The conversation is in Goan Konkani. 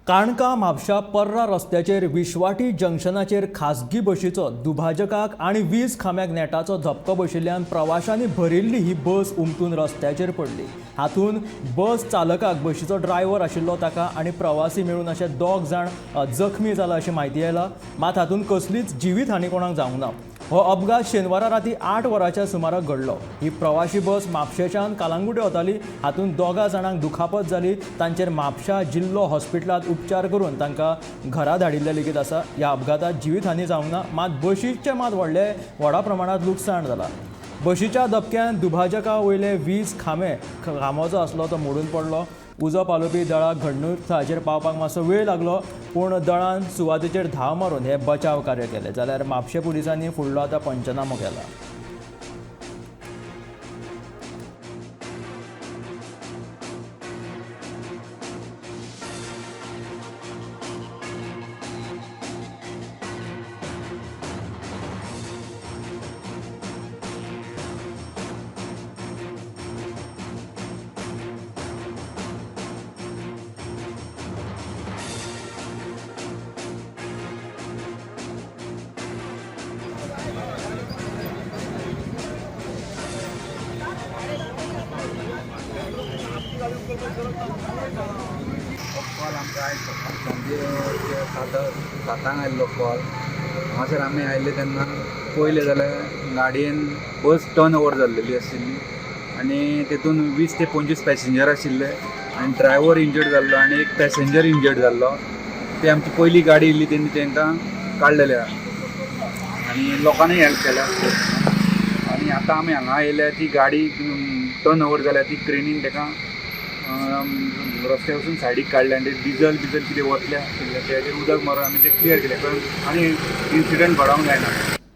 काणका म्हापशा पर्रा रस्त्याचेर विश्वाटी जंक्शनाचेर खासगी बशीचो दुभाजकाक आनी वीज खांब्याक नेटाचो धपको बशिल्ल्यान प्रवाशांनी भरिल्ली ही बस उमथून रस्त्याचेर पडली. हातूंत बस चालकाक, बशीचो ड्रायव्हर आशिल्लो ताका आनी प्रवासी मेळून अशे 2 जाण जखमी जाला अशी म्हायती आयला. मात हातूंत कसलीच जिवीत हानी कोणाक जावंक ना. हो अपघात शेनवारा राती 8 वरांच्या सुमाराक घडलो. ही प्रवाशी बस म्हापशेच्यान कालांगुटे वताली. हातूंत 2 जाणांक दुखापत जाली. तांचेर म्हापशा जिल्लो हॉस्पिटलांत उपचार करून तांकां घरा धाडिल्ले लेगीत आसा. ह्या अपघातांत जिवीत हानी जावंक ना, मात बशीचें मात व्हडा प्रमाणांत लुकसाण जालां. बशीच्या धपक्यान दुभाजका वयले वीज खांबो जो आसलो तो मोडून पडलो. उजो पालोवपी दळाक घडणूक थळाचेर पावपाक मातसो वेळ लागलो, पूण दळान सुवातेचेर धांव मारून हे बचाव कार्य केलें. जाल्यार म्हापशें पुलिसांनी फुडलो आतां पंचनामो केला. कॉल आमकां आयज सांजे 7:00 आयल्लो कॉल. हांगासर आमी आयले तेन्ना पळयलें जाल्यार गाडयेन बस टर्न ओवर जाल्लेली आशिल्ली आनी तेतून 20 ते 25 पॅसेंजर आशिल्ले आनी ड्रायव्हर इंजर्ड जाल्लो आनी एक पॅसेंजर इंजर्ड जाल्लो. ते आमची पयली गाडी येयल्ली तेन्ना तांकां काडलेले आनी लोकांनी हेल्प केल्या. आनी आतां आमी हांगा येयल्या ती गाडी टर्न ओवर जाल्या ती क्रेनीन ताका रस्त्या वचून सायडीक काडले आनी डिजल बिजल कितें वतलें आशिल्लें तेजेर उदक मारून आमी तें क्लियर केलें. कारण आनी इन्सिडंट घडोवंक जायना.